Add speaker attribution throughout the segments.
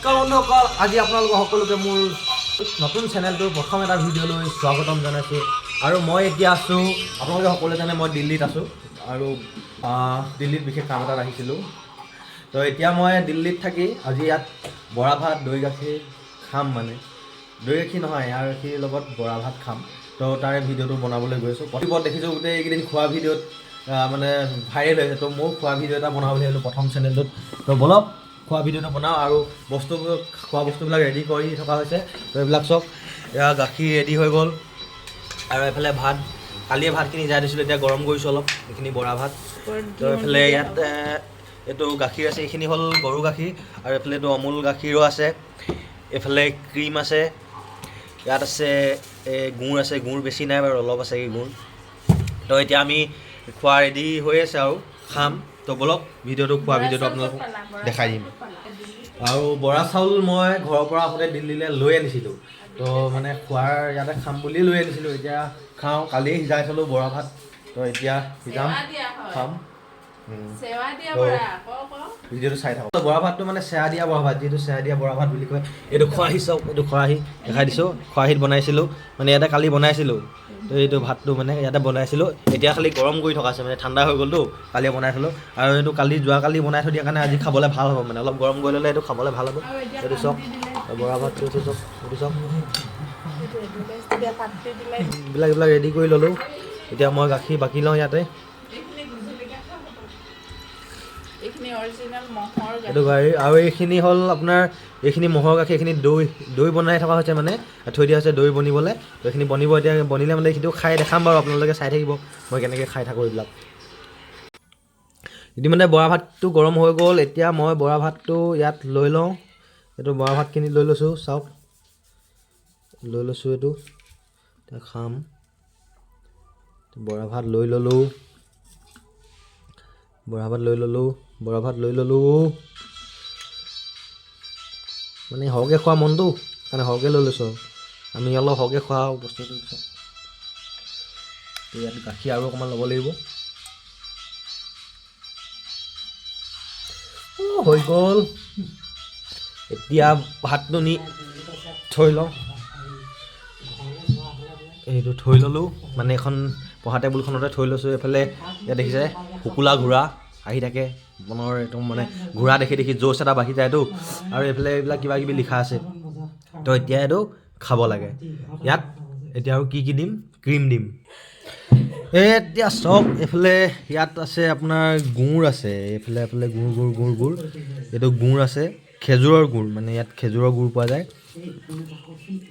Speaker 1: নমস্কাৰ বন্ধুসকল, আজি আপোনালোক সকলোকে মোৰ নতুন চেনেলটোৰ প্ৰথম এটা ভিডিঅ'লৈ স্বাগতম জনাইছোঁ। আৰু মই এতিয়া আছোঁ, আপোনালোকে সকলোৱে জানে মই দিল্লীত আছোঁ আৰু দিল্লীত বিশেষ কাম এটাত আহিছিলোঁ। তো এতিয়া মই দিল্লীত থাকি আজি ইয়াত বৰা ভাত, দৈ গাখীৰ খাম। মানে দৈ গাখীৰ নহয়, এৱা গাখীৰ লগত বৰা ভাত খাম। তো তাৰে ভিডিঅ'টো বনাবলৈ গৈ আছোঁ। প্ৰতিপদ দেখিছোঁ গোটেই এইকেইদিন খোৱা ভিডিঅ'ত মানে ভাইৰেল হৈছে। তো ময়ো খোৱা ভিডিঅ' এটা বনাব বুলি ভাবিলোঁ প্ৰথম চেনেলটোত। তো ব'লক, খোৱা ভিডিঅ'টো বনাওঁ। আৰু বস্তুবোৰ, খোৱা বস্তুবিলাক ৰেডি কৰি থকা হৈছে। তো এইবিলাক চব, এয়া গাখীৰ ৰেডি হৈ গ'ল আৰু এইফালে ভাত, কালিয়ে ভাতখিনি সিজাই দিছিলোঁ, এতিয়া গৰম কৰিছোঁ অলপ। এইখিনি বৰা ভাত। তো এইফালে ইয়াত এইটো গাখীৰ আছে, এইখিনি হ'ল গৰু গাখীৰ আৰু এইফালে এইটো অমুল গাখীৰো আছে। এইফালে ক্ৰীম আছে, ইয়াত আছে এই গুড় আছে। গুড় বেছি নাই বাৰু, অলপ আছে এই গুড়। তো এতিয়া আমি খোৱা ৰেডি হৈ আছে আৰু খাম। তো ব'লক, ভিডিঅ'টো, খোৱা ভিডিঅ'টো আপোনালোকক দেখাই দিম। আৰু বৰা চাউল মই ঘৰৰ পৰা আহোঁতে দিল্লীলৈ লৈ আনিছিলোঁ। তো মানে খোৱাৰ ইয়াতে খাম বুলিয়ে লৈ আনিছিলোঁ। এতিয়া খাওঁ। কালিয়ে সিজাই থ'লোঁ বৰা ভাত। তো এতিয়া সিজাম, খাম। তো ভিডিঅ'টো চাই থাকক। বৰা ভাতটো মানে চেৱা দিয়া বৰা ভাত, যিটো চেৱা দিয়া বৰা ভাত বুলি কয়। এইটো খৰাহী চাওক, এইটো খৰাহী দেখাই দিছোঁ। খৰাহীত বনাইছিলোঁ, মানে ইয়াতে কালি বনাইছিলোঁ। তো এইটো ভাতটো মানে ইয়াতে বনাইছিলোঁ, এতিয়া খালি গৰম কৰি থকা আছে, মানে ঠাণ্ডা হৈ গ'লতো, কালি বনাই থ'লোঁ। আৰু এইটো কালি, যোৱাকালি বনাই থৈ দিয়াৰ কাৰণে আজি খাবলৈ ভাল হ'ব। মানে অলপ গৰম কৰি ল'লে এইটো খাবলৈ ভাল হ'ব। এইটো চাওক, বৰা ভাতটো এইটো চাওক, এইটো চাওক। এইবিলাক এইবিলাক ৰেডি কৰি ল'লোঁ। এতিয়া মই গাখীৰ বাকি লওঁ ইয়াতে।
Speaker 2: এইখিনি অৰিজিনেল ম'হৰ।
Speaker 1: এইটো গাড়ী আৰু এইখিনি হ'ল আপোনাৰ এইখিনি ম'হৰ গাখীৰ। এইখিনি দৈ, দৈ বনাই থকা হৈছে, মানে থৈ দিয়া হৈছে দৈ বনিবলৈ। তো এইখিনি বনিব এতিয়া। বনিলে মানে এইখিনিও খাই দেখাম বাৰু, আপোনালোকে চাই থাকিব মই কেনেকৈ খাই থাকোঁ এইবিলাক। ইতিমধ্যে বৰা ভাতটো গৰম হৈ গ'ল। এতিয়া মই বৰা ভাতটো ইয়াত লৈ লওঁ। এইটো বৰা ভাতখিনি লৈ লৈছোঁ, চাওক, লৈ লৈছোঁ এইটো। এতিয়া খাম। বৰা ভাত লৈ ল'লোঁ, বৰা ভাত লৈ ল'লোঁ, বৰা ভাত লৈ ল'লোঁ। মানে সৰহকৈ খোৱা মনটো কাৰণে সৰহকৈ লৈ লৈছোঁ আৰু আমি অলপ সৰহকৈ খোৱা বস্তুটো চাওক। ইয়াত গাখীৰ আৰু অকণমান ল'ব লাগিব। অ' হৈ গ'ল। এতিয়া ভাতটো নি থৈ লওঁ। এইটো থৈ ল'লোঁ, মানে এখন পঢ়া টেবুলখনতে থৈ লৈছোঁ। এইফালে ইয়াত দেখিছে শুকুলা ঘোঁৰা আহি থাকে। মনৰ একদম মানে ঘোঁৰা দেখি দেখি জোচ এটা বাঢ়ি যায়তো। আৰু এইফালে এইবিলাক কিবা কিবি লিখা আছে। তো এতিয়া এইটো খাব লাগে। ইয়াত এতিয়া আৰু কি কি দিম? ক্ৰীম দিম। এই এতিয়া চব এইফালে ইয়াত আছে, আপোনাৰ গুড় আছে এইফালে। এইফালে গুড়, গুড়, গুড়, গুড়। এইটো গুড় আছে, খেজুৰৰ গুড়, মানে ইয়াত খেজুৰৰ গুড় পোৱা যায়।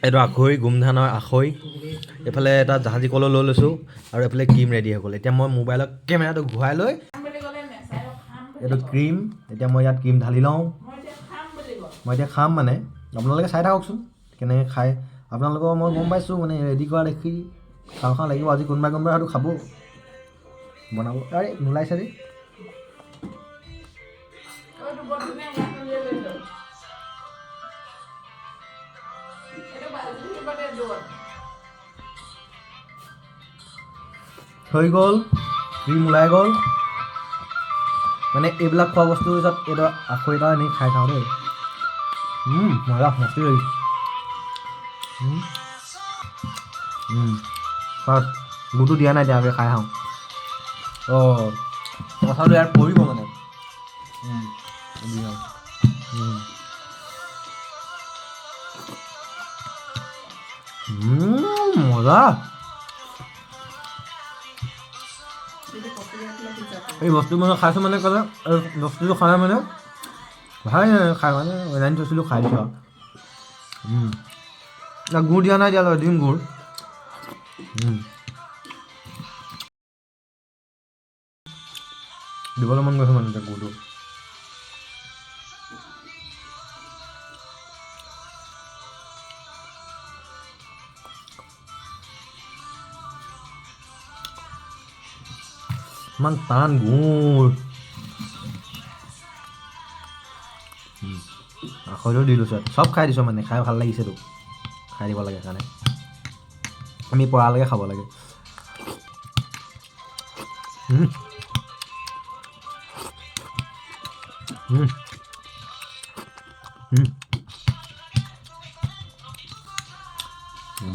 Speaker 1: এইটো আখৈ, গোমধানৰ আখৈ। এইফালে এটা জাহাজী কলো লৈ লৈছোঁ আৰু এইফালে ক্ৰীম ৰেডি হৈ গ'ল। এতিয়া মই মোবাইলৰ কেমেৰাটো ঘূৰাই লৈ
Speaker 2: বুলি ক'লে নেচাই খাম।
Speaker 1: এইটো ক্ৰীম, এতিয়া মই ইয়াত ক্ৰীম ঢালি লওঁ।
Speaker 2: মই এতিয়া খাম বুলি কওঁ।
Speaker 1: মই এতিয়া খাম, মানে আপোনালোকে চাই থাককচোন কেনেকৈ খায়। আপোনালোকৰ মই গম পাইছোঁ, মানে ৰেডি কৰা দেখি খাওঁ খাওঁ লাগিব। আজি কোনোবাই কোনোবাই হয়তো খাব, বনাব। আৰে নোলাইছে দেই।
Speaker 2: এইটো বৰ ধুনীয়া গান উলিয়াই লৈছোঁ। এইটো বাজি থাকিব দে দূৰত।
Speaker 1: হৈ গ'ল, ক্ৰীম ওলাই গ'ল। মানে এইবিলাক খোৱা বস্তুৰ পিছত এইটো আখৈ এটা এনেই খাই চাওঁ দেই। মজা, মস্তি লাগিছে। ফাৰ্ষ্ট গুড়টো দিয়া নাই, এতিয়া খাই খাওঁ। অঁ, কথাটো ইয়াত পৰিব মানে। দি খাওঁ। মজা। এই বস্তু মানে খাইছোঁ, মানে ক'লে এই বস্তুটো খালে মানে ভাল খাই, মানে আনি থৈছিলোঁ, খাই দিছোঁ আৰু। গুড় দিয়া নাই, দিয়া দিম গুড়। দিবলৈ মন গৈছে মানে এতিয়া গুড়টো। ইমান টান গুড়। আখৈটো দি লৈছোঁ, চব খাই দিছোঁ, মানে খাই ভাল লাগিছেতো, খাই দিব লাগে কাৰণে আমি পৰালৈকে খাব লাগে।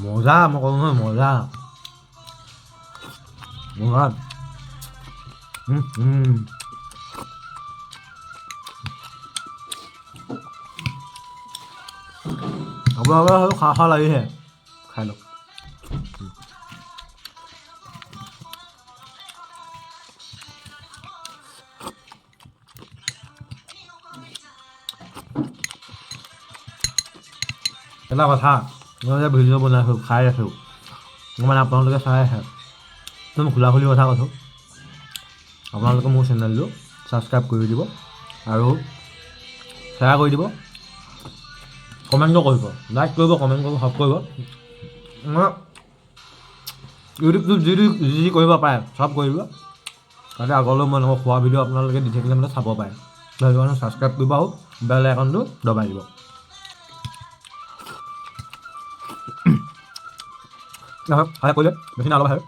Speaker 1: মজা, মই ক'লো নহয়, মজা মজা। আপোনালোকে হয়তো খাওঁ খাওঁ লাগিছে, খাই লওক। এটা কথা, মই যে ভিডিঅ' বনাইছোঁ, খাই আছোঁ, মানে আপোনালোকে চাই আছে, একদম খোলা খুলি কথা কৈছোঁ, আপোনালোকে মোৰ চেনেলটো ছাবস্ক্ৰাইব কৰি দিব আৰু শ্বেয়াৰ কৰি দিব, কমেণ্টো কৰিব, লাইক কৰিব, কমেণ্ট কৰিব, সব কৰিব। মানে ইউটিউবটোত যি যি যি কৰিব পাৰে চব কৰিব, তাতে আগলৈও মই এনেকুৱা খোৱা ভিডিঅ' আপোনালোকে দি থাকিলে মানে চাব পাৰে। সেইটো কাৰণে ছাবস্ক্ৰাইব কৰিব আৰু বেল আইকনটো দবাই দিব। খাই কৰিলে বেছি নাই, অলপ খাই।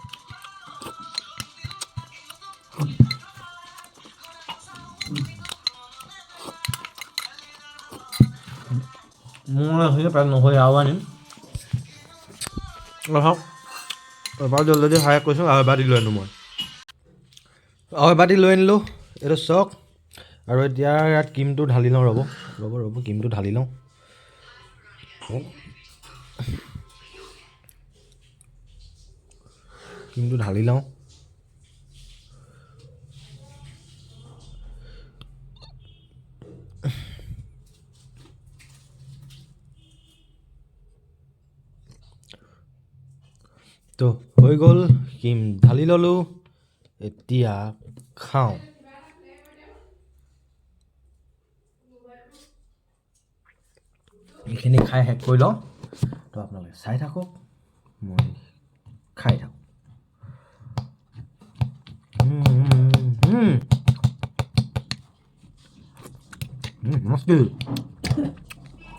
Speaker 1: মোৰ এইখিনি পেট নভৰে, আৰু আনিম। ৰহক, এবাৰ জলদি খাই কৈছোঁ, আৰু এবাৰ দি লৈ আনো মই। আৰু এবাৰ দি লৈ আনিলোঁ, এইটো চাওক। আৰু এতিয়া ইয়াত ক্ৰীমটো ঢালি লওঁ, ৰ'ব ৰ'ব ৰ'ব, ক্ৰীমটো ঢালি লওঁ। ক্ৰীমটো ঢালি লওঁ। তো হৈ গ'ল, ক্ৰীম ঢালি ল'লোঁ, এতিয়া খাওঁ। এইখিনি খাই শেষ কৰি লওঁ। তো আপোনালোকে চাই থাকক, মই খাই থাকোঁ। মস্তি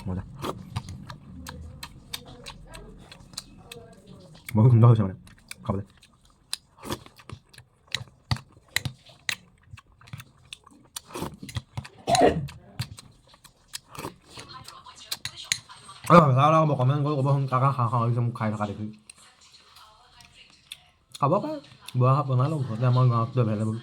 Speaker 1: মজা, বহুত সুন্দৰ হৈছে মানে খাবলৈ। কমেণ্ট কৰি ক'বচোন, কাকা খাওঁ খাওঁ লাগিছে মোক খাই থকা দেখি। খাব পাৰে, বুঢ়া শাক বনাই লওক ঘৰতে, আমাৰ গাঁৱতটো এভেইলেবল।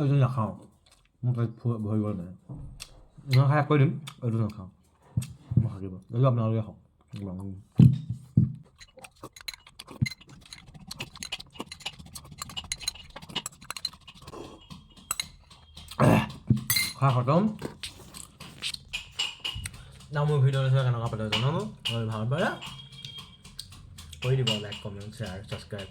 Speaker 1: এইটো নাখাওঁ, মোৰ পেট ভৰি গ'ল মানে। মই খাই কৈ দিম, এইটো নাখাওঁ মই, থাকিব এইটো, আপোনালোকে খাওক। খোৱা খতম না। মোৰ ভিডিঅ'টো চাই কেনেকুৱা পালে জনাব, ভাল পালে কৰি দিব লাইক, কমেণ্ট, শ্বেয়াৰ, ছাবস্ক্ৰাইব।